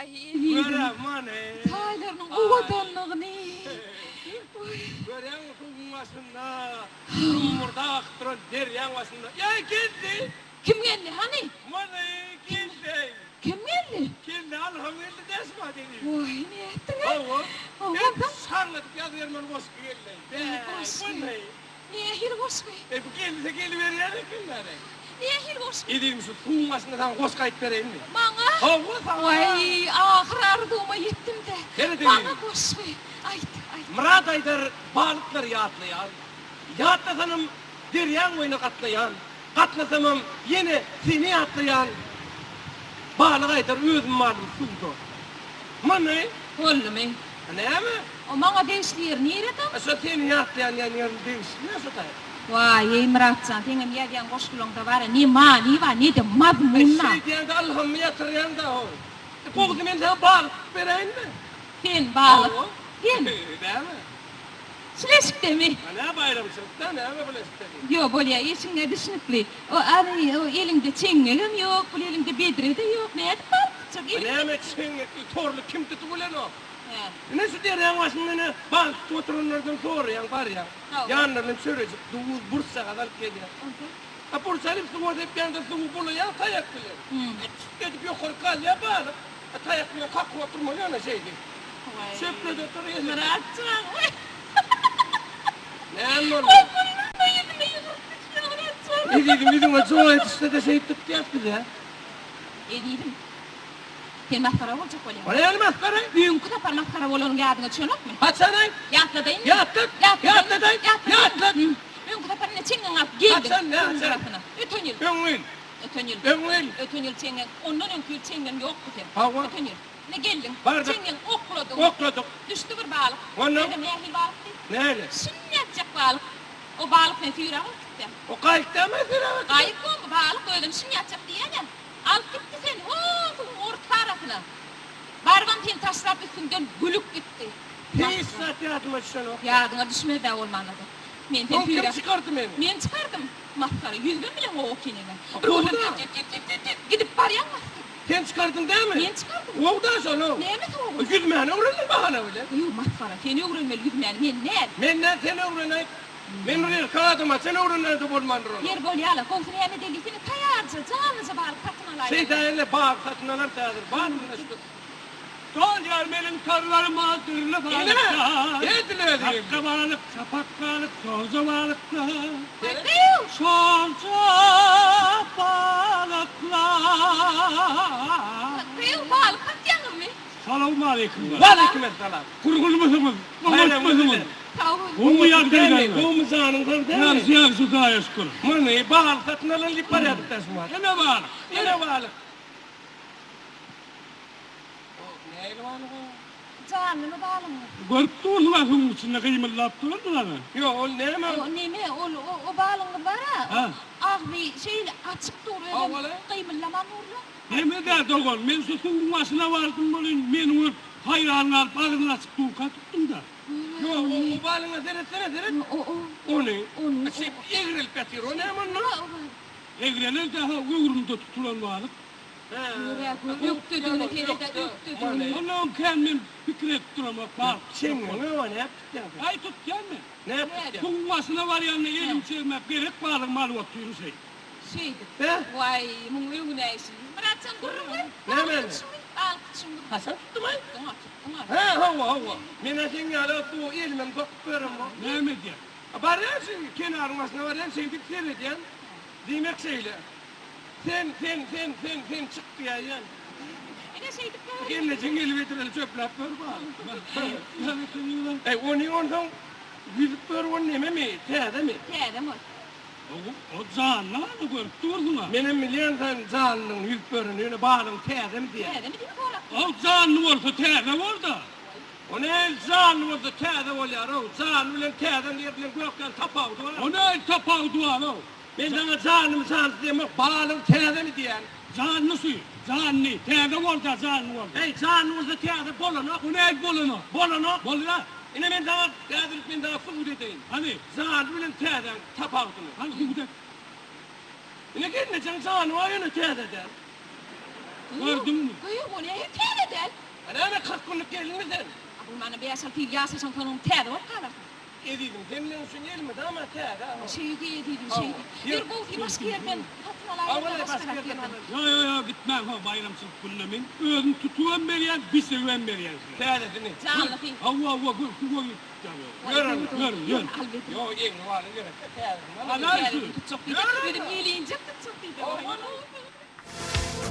Waý, ezizim. Görä, many. Taýlarynyň owadanlygyny. Waý. Görýäňmi, suwuň başynda, lummurdap akyp duran derýaň başynda. Eý, geldi! Kim geldi, hany? Many, geldi! Kim geldi? Geldi, Alham geldi däşma dedi. Waý, nätdiň-ä? Hawa. Hawa, Edil şaňladyp ýazybermeli goşgy geldi. Bäý, Goşgy. many. Nähili goşgy? Eý, bu gelse geliberýän eken-dä-reý. Nähili goşgy? Ezizim, şu suwuň başynda saňa goşgy aýdyp bereýinmi? Maňa? Hawa, saňa. Waý, ahyr arzuwyma ýetdim-dä. Seret, ezizim. Maňa goşgy. Aýt, aýt. Myrat aýdar, balyklary ýatlaýan. Ýatlasanam, derýaň boýuna gatnaýan. Gatnasamam, ýene seni ýatlaýan. Balyk aýdar, özüm malym suwda. Muny. Boldumy? A näme? O maňa degişli ýeri nirede? A şo seni ýatlaýan diýen ýerim degişli ýa şo taýda. Waý-eý Myratjan, seňem ýazýan goşgulaňda bar-a ne many bar, ne-de mazmun Eý bar. şeýdýäňde ylhamymy ýatyrýaň-da how. E gowusy men saňa balyk tutup beräýinmi? Sen balyk? Hawa. Sen? Näme? Şileşikdemi? A nä baýramçylykda näme bileşikde diý. Ýo bolýa eşiňe düşnükli. O any o eliňde çeňňegem ýok, bul eliňde bedre-de ýok, nädip balyk tutjak A eliňde? näme çeňňekli torly kim tutup bilenok? Hä. Ine şu derýaň başynda ine balyk tutup oturanlardan soraýaň barýaň. Hawa. Ýanlaryndan çörejik, duz, burçjagaz alyp gelýäň. Onsoň? A burç alyp suwa sepýäňde suwy bulaýaň taýak bilen. A çyt edip ýokaryk galýar balyk. A taýak bilen kakyp oturmaly ýöne şeýdip. Çöpledi otur ýene. Myratjan. Näme boldy? Waý gülme ýüzüme ýygyryp düşýär Myratjan. Ezizim ýüzüňe joýa düşse-de şeýdip tutýas biz-ä. Ezizim. Sen masgara boljak bolýaň. O näme masgara? Öňki sapar masgara bolanyň ýadyňa düşenokmy? Haçan-aý? Ýatladaýynmy? Ýatlat. Ýatladaý. Ýatlat. Öňki sapar ine çeňňeňi alyp geldiň. Haçan, näme haçan? Öten ýyl. Öňňin. Öten ýyl. Öňňin. Öten ýyl çeňňeň, ondan öňki ýyl çeňňeň ýokdy seň. Hawa. Öten ýyl. Ine geldiň. Bardyk. Çeňňeňi okladyň. Okladyk. Düşdi bir balyk. Ondan? Özem nähili balykdy? Nähili? Şinnetjek balyk. O balyk seni süýräp alyp gitdi. O gaýyk dälmi süýräp alyp giden? Gaýyk bolmy, balyk özem şinnetjek diýýän-ä. Alyp gitdi seni ho suwuň orta arasyna. Barybam seni taşlap üstüňden gülüp gitdi. Hiç zat ýadyma düşenok. Ýadyňa düşmez-dä bolmanda-da. Men seni Soň kim süýräp. çykardy meni? Men çykardym. Masgara, ýüzübem bileňok okeniňe. Bir Gowy-da. görsem tüp-tüp-tüp-tüp gidip barýaň masgara. Sen çykardyň dämi? Men çykardym. Gowy-da şol-ow. Nämesi gowy? Ýüzmäni öwrendim bahana bilen. Ýu, masgara, sen öwrenmeli ýüzmäni, men däl. Men däl, sen öwrenäý. Men bir erkek adam, sen öwrenäýde bolmandyr ony. Ýeri bolýa-la, gowusy näme edeli, seni taýýarja, janlyja balyk satyn alaýaly. Şeýdäýeli, balyk satyn alarys häzir, bar munda şu. Dolýar meniň torlaryma dürli balyklar. Ine, edil özi geldi. Takga balyk, çapak balyk, şorja balyklar. Gyýw! Şorja balyklar. Gyýw, balyk satýaňyzmy? Salowmaleýkim. Waleýkimessalam. Gurgunmysyňyz? Oňatmysyňyz? Sag bol. Gowy ýagdaýlarmy? Gowumy janyň sag dälmi? Ýagşy, ýagşy, Hudaýa şükür. Muny balyk satyn alaly diýip barýardyk-da şu wagt. Ene balyk. Ene balyk. O nähili balyk o? Janlymy balygyňyz? Görüp dursuň-a suwuň içinde gymyldap durandyr ana. Ýok, ol näme? O neme, ol o balygyňyz bar-a, agzy şeýle açyk dur, özem gymyldaman dur-la. Neme-dä dogan, men şu suwuň başyna bardym welin, meni görüp haýran galyp agzyny açyk durka tutdum-da. Ýok, o o balygyňa seretsene, seret. O o. Ony. Ony. Şeýdip egrelip ýatyr, o näme onda? Egreler-dä-ha öwrümde tutulan balyk. Ökdedigine sered-ä, ökdedigine. Onnoň kän men pikir edip duramok, balyk tutjak Çeňňeňi bolup. oňa näp tutýaň sen? Aý, tutýan men. Näp tutýaň? Suwuň başyna barýanda elim çelmäp, gerek balygymy alyp otyryn şeýdip. Şeýdip. Hä? Waý, muň öwünäýşi. Myratjan, gürrüň ber. Nämäni? Balyk tutuşyňy, balyk tutuşyňy. Haçan tutdum-aý? Tutduň-a, tutduň-a. Hä, hawa, hawa. Men-ä seň ýaly suwa elimem sokup göremok. Näme edýäň? Barýan şeý, kenaryň başyna barýan, şeýdip seredýän. Diýmek şeýle. Sen, sen, sen, sen, sen çyk diýäýýän. Ine şeýdip ýör. Gelnejeň gelip getireli çöpläp gör bar. Eý, ony onsoň ýüzüp gör ol nememi, täzemi? Täzemi ol? O janly hany görüp dursuň-a. Menem bilýän sen janlydygyny ýüzüp göreni, ýöne balygyň täzemi diýýän. Täzemi diýip sorap dur. Ol janly bolsa täze bor-da. O nähili janly bolsa täze bolýar-ow? Janly bilen täzäniň ýer bilen gök ýaly tapawudy bar. O nähili tapawudy bar-ow? Men saňa janymy jansyz diýemok, balygy täzemi diýýän. Janly su, janly, täze bolsa janly bolsa. Eý, janly bolsa täze bolanok. O nädip bolanok? Bolanok. Bolýar. Ine men saňa häzirlik men saňa subut edeýin. Hany? Janly bilen täzäň tapawudyny. Hany subut et. Ine gelnejeň jany bar ýöne täze däl. Gördüňmi? Gyýw, o nähili täze däl? Türkmenistanda bäş-alty ýyl ýaşasaň soňam täze bolup galarsyň. Ezizim sen meň üçin elmydama täze. Şeýdi ezizim şeýdi. Ýör gowsy başga ýerden satyn alaýyn-da başga ýerden. Ýo ýo ýo gitmäň ho baýramçylyk gününe men özüm tutubam berýän bişiribem berýän size. Täzesini. Janlysy. Hawa hawa gör suwa girip tutýan ýok. Ýör onda. Ýörüň ýörüň. Ýo egni baly gerekde täzesini al. Alaý şu. Täzesini tutjak diýdi. Özüm ýelinjek tutjak diýdi.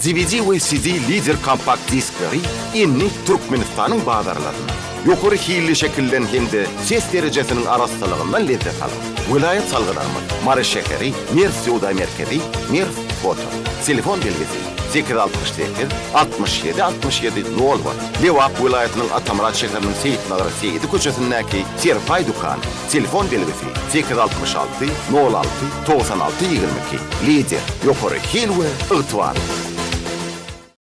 DVD we CD Lider kompakt diskleri indi Türkmenistanyň bazarlarynda. Ýokary hilli şekilden hem-de ses derejesiniň arassalygyndan lezzet alyň. Welaýat salgylarymyz, Mary şäheri, Merw söwda merkezi, Merw foto. Telefon belgisi, 868 67 67 nol bir. Lebap welaýatynyň Atamyrat şäheriniň Seýitnazar Seýidi köçesindäki Serpaý dükany. Telefon belgisi, 866 nol alty 96 22. Lider, ýokary hil we ygtybarlylyk.